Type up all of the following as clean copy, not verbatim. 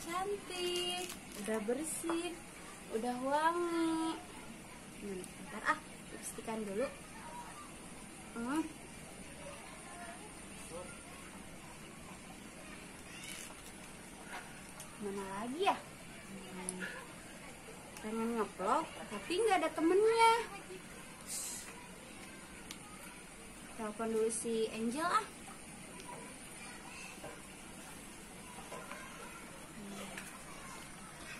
Cantik, udah bersih, udah wangi. Bentar ah, lipstikan dulu. Mana lagi ya? Pengen ngevlog, tapi nggak ada temennya. Telepon dulu si Angel ah.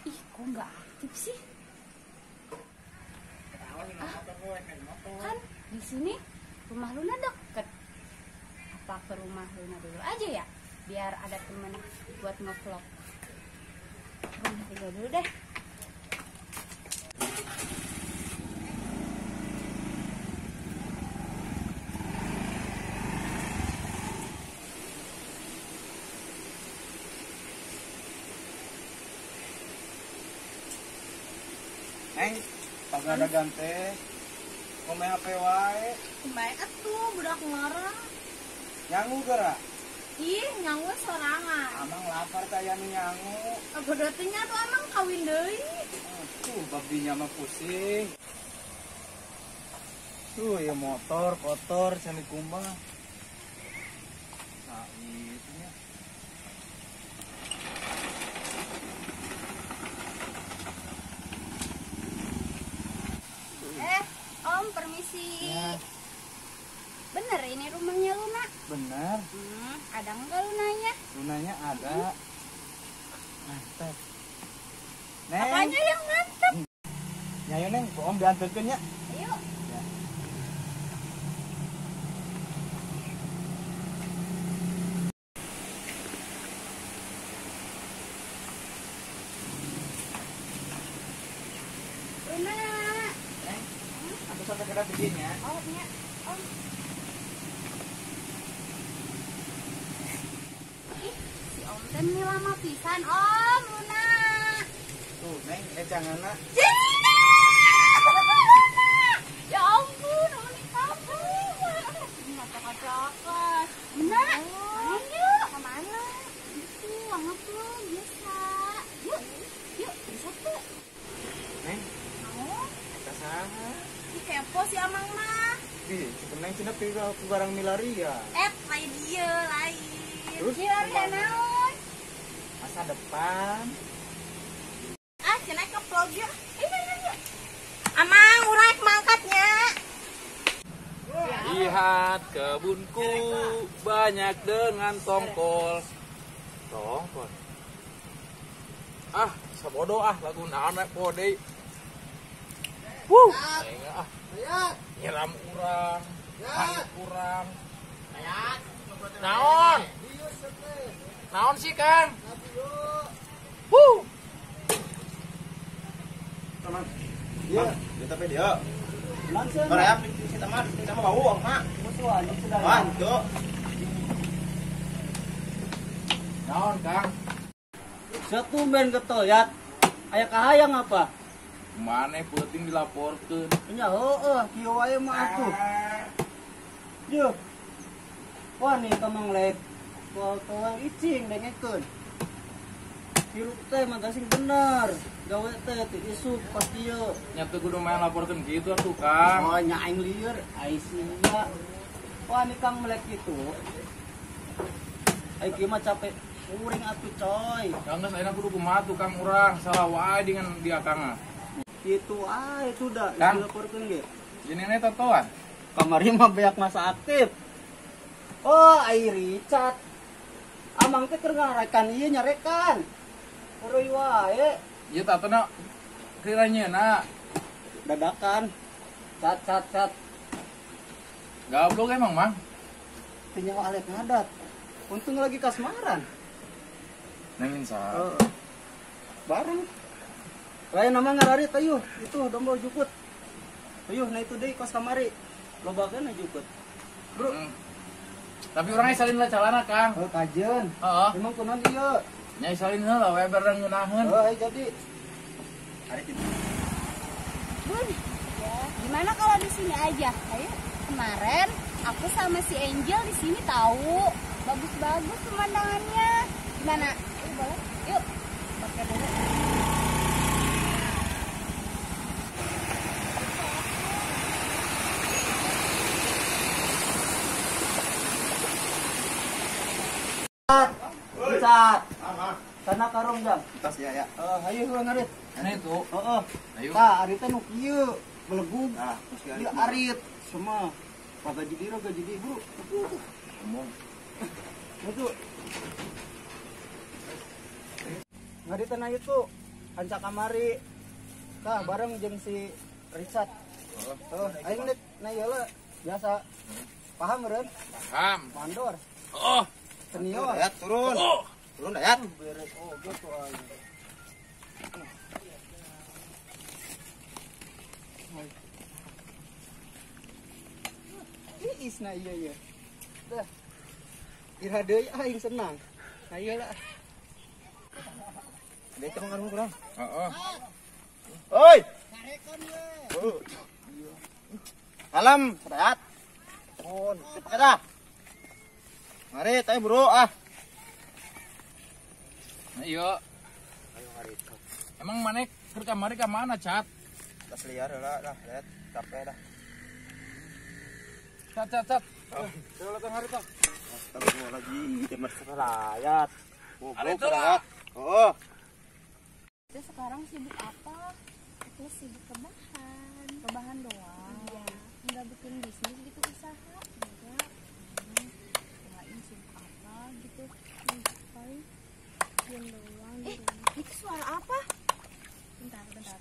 Ih, kok nggak aktif sih? Ah, kan di sini rumah Luna deket. Apa ke rumah Luna dulu aja ya? Biar ada temen buat ngevlog. Rumah tiga dulu deh. Neng, pagadagan teh, kok main HP wae? Bae atuh budak ngorong. Nyangu geura? Ih, nyangu sorangan. Amang lapar teh aya nu nyangu. Bodoh teh nya tuh amang kawin deui. Tuh, babinya mah pusing. Tuh, ya motor kotor can dikumbah. Nah, itu nya. Om, permisi. Ya. Bener ini rumahnya Luna? Bener. Ada enggak Lunanya? Lunanya ada. Mantap. Neng. Apanya yang mantap? Ya, ayo Neng, Om diantarkan ya. Ayo. Ya. Luna. Neng. Aku sampai ke dalam ya. Oh, iya. Om. Ih, si Om teh ini lama pisan, Om, Luna. Tuh, Neng, jangan nak. Ya ampun, Om ini kamu. Ngacak-ngacakan. Luna, main yuk. Kemana? Itu, ngevlog biasa. Yuk, yuk, bisa tuh. Neng. Mau? Eta saha? Ih, kepo si amang mah. Ih, cenah cenah pi ku barang milaria. Lain dia, lain. Terus milaria naon? Masa depan. Ah, cenah ke vlog yuk. Iya, iya, iya. Amang, urang mangkatnya. Lihat kebunku banyak dengan tongkol. Tongkol. Ah, sabodo ah lagu naon rek pode. Wuh, ah, nyiram urang, hayu urang. Naon? Naon sih, Kang? Wuh. Iya, tapi dia. Baraya kita mah sama bau, Mak. Wah, itu. Naon, Kang? Setumben getol ya. Aya kahayang apa? Maneh peuting dilaporkeun. Nya heueuh, kieu wae mah atuh. Yeuh. Wah nih kamang lek. Toel icing dengekeun. Hirup teh mah sing bener. Gawe teh ti isuk pas kieu. Nya teu kudu main laporkeun kitu atuh, Kang. Oh nya aing lieur, ai sia. Wah nih Kang melek kitu. Ai kieu mah capek uring atuh coy. Kang geus ayeuna kudu kumaha tuh Kang urang, salah wae dengan dia Kang. Itu ah itu dah dilaporkeun ge. Jenenge totoan. Kamari mah beak masa aktif. Oh, ai Richard. Amang teh keur ngarekan ieu nyarekan. Heureuy wae. Ieu tatona kiranya dadakan. Cat cat cat. Gablok emang, Mang. Teu nyawa alek ngadat. Untung lagi kasmaran. Neng sa. Bareng. Lain nama ngararit ayuh, itu domba jukut. Ayuh, nah itu deui kos kamari. Lobakeun jukut. Bro. Tapi orangnya salin lah calana, Kang. Oh, kajeun. Heeh. Emang kunaon ieu? Nya salin heula we bareng ngeunaheun. Heuh, jadi. Bun, ya. Gimana kalau di sini aja? Ayo. Kemarin aku sama si Angel di sini tahu. Bagus-bagus pemandangannya. Gimana? Ayo, boleh. Yuk. Cat. Sana karung jam. Tas ya ya. Hayu heula ngarit. Mana itu? Heeh. Ayo. Tah, arit teh nu kieu, belegug. Nah, terus Ieu arit semua. Gaji diro gaji di bro. Ngomong. Itu. Ngarit teh itu kanca kamari. Tah, bareng jeung si Richard. Heeh, aing nek na ieu lah biasa. Paham meureun? Paham. Mandor. Oh. Senior. Dayat turun. Oh. Turun Dayat. Beres oge tuh aing. Iis na iya iya. Dah. Ira deui aing senang. Ayo lah. Dayat teh ngaruh kurang. Heeh. Oi. Sarekon ye. Alam, Dayat. Turun, cepet dah. Mari, ayo bro, ah. Ayo. Ayo ngarit. Emang mana keur kamari ka mana, Cat? Tas liar lah, dah, lihat capek dah. Cat, cat, cat. Oh, datang hari tah. Astagfirullahaladzim, demer serayat. Goblok lah. Oh. Itu sekarang sibuk apa? Aku sibuk rebahan. Rebahan doang. Iya. Enggak bikin bisnis gitu usaha? Enggak. Kirain sibuk apa gitu. Paling diam doang. Itu suara apa? Bentar, bentar.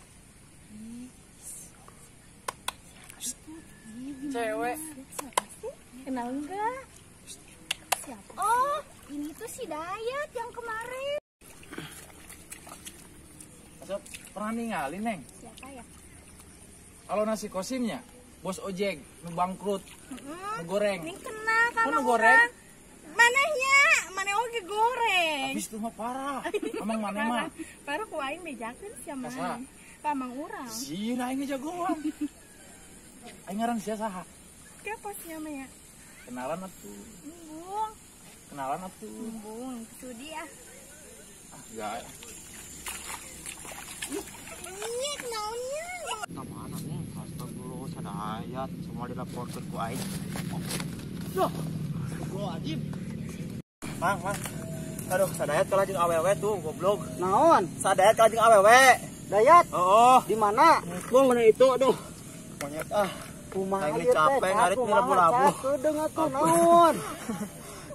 Siapa itu? Cewek. Siapa sih? Kenal enggak? Siapa? Oh, ini tuh si Dayat yang kemarin. Masuk, pernah ninggalin, Neng? Siapa ya? Kalau nasi kosimnya, bos ojek, nu bangkrut, nu goreng. Ini kenal kan nu goreng? Manehnya, maneh oge goreng. Habis itu mah parah. Emang maneh mah? Parah ku aing bejakeun sia mah. Pamang urang. Sieun aing jagoan. Aing ngaran sia saha? Kepo sia mah ya. Kenalan atuh. Embung. Kenalan atuh. Embung, sudi ah. Ah, enggak. Ih, naonnya? Ka mana nih? Astagfirullah, sadayat semua dilaporkeun ku aing. Duh. Astagfirullahaladzim. Mang, mang. Aduh, sadayat kalah jeung awewe tuh, goblok. Naon? Sadayat kalah jeung awewe. Dayat. Oh, di mana? Gua mana itu, aduh. Monyet ah. Kumaha ieu capek ngarit labu-labu. Kedeung atuh naon?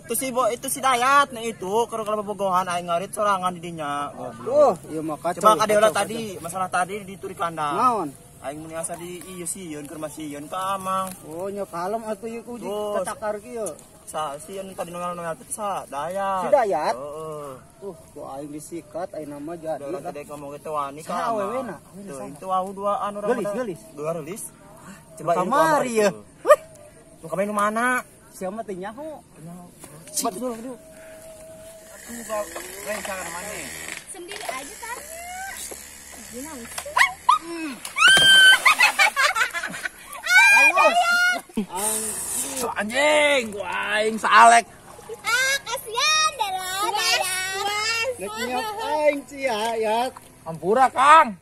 Itu si Bo, itu si Dayat nah itu keur kalau bobogohan aing ngarit sorangan di dinya. Goblok. Ieu mah kacau. Coba kadeula tadi, masalah tadi di turi kandang. Naon? Aing mun asa di ieu sieun keur mah sieun ka amang. Oh, nya kalem atuh ieu ku cacakar kieu. Sa sieun tadi nongol-nongol teh sa Dayat. Si Dayat? Heeh. Ku aing disikat aing nama jadi. Urang tadi ngomong gitu wani ka. Saha awewena? Tuh, itu wau duaan urang. Gelis, gelis. Dua gelis. Coba kamari ya. Wih. Nu kamari nu mana? Siapa teh nyaho? Coba dulu dulu. Atuh ka rencangan maneh. Sendiri aja tanya. Gimana sih? Anjing, gua aing salek. Ah, kasihan dah lah. Nek nyiap aing cia ya. Ampura, Kang.